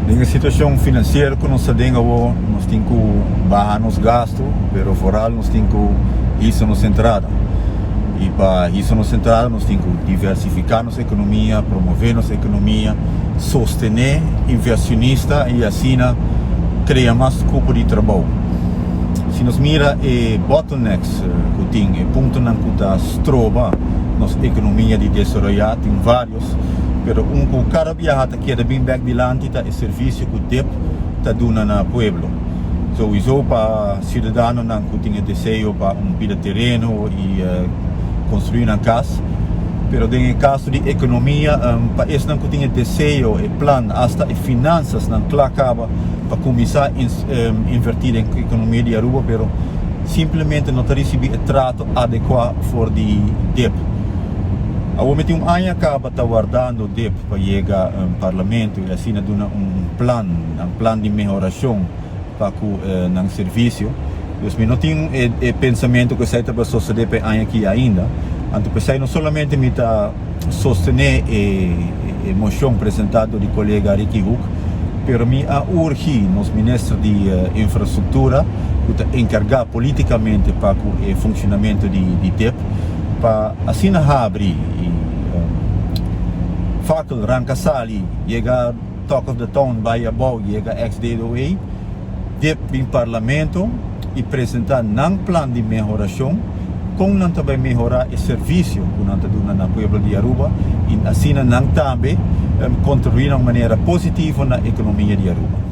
Den e situacion financiero cu nos ta den awo, nos tin cu baha nos gasto, pero vooral nos tin cu hisa nos entrada. Y pa hisa nos entrada nos tin cu diversifica nos economia, promove nos economia, sostene inversionista y asina crea mas cupo di trabou. Si nos mira e bottlenecks cu tin, e puntonan cu ta stroba nos economia di desaroya, tin varios, pero un cu cada biaha ta keda bin bek dilanti ta e servicio cu dip ta duna na pueblo. Souiso pa ciudadanonan cu tin e deseo pa un pida tereno y construi nan cas, pero den e caso di economia pa esnan cu tin e deseo, e plan, hasta e finanzasnan cla caba pa cuminsa inverti den economia di Aruba, pero simplemente no ta ricibi e trato adecua for di dip. Awor mi tin un aña caba ta wardando dip pa yega Parlamento y asina duna un plan, un plan di mehoracion pa cu nan servicio. Dus mi no tin e pensamento cu esey ta bay sosode pa e aña aki ainda. Anto p'esey no solamente mi ta sostene e mocion presenta dor di colega Ricky Hoek, pero mi a urgi nos Minister di Infrastructura cu ta encarga politicamente pa cu e funcionamento di dip pa asina habri y fakkel ranca sali yega Talk of the Town bay abou yega ex-DOE, dip bin Parlamento y presenta nan plan di mehoracion con nan ta bay mehora e servicio cu nan ta duna na pueblo di Aruba y asina nan tambe contribui na un manera positivo na economia di Aruba.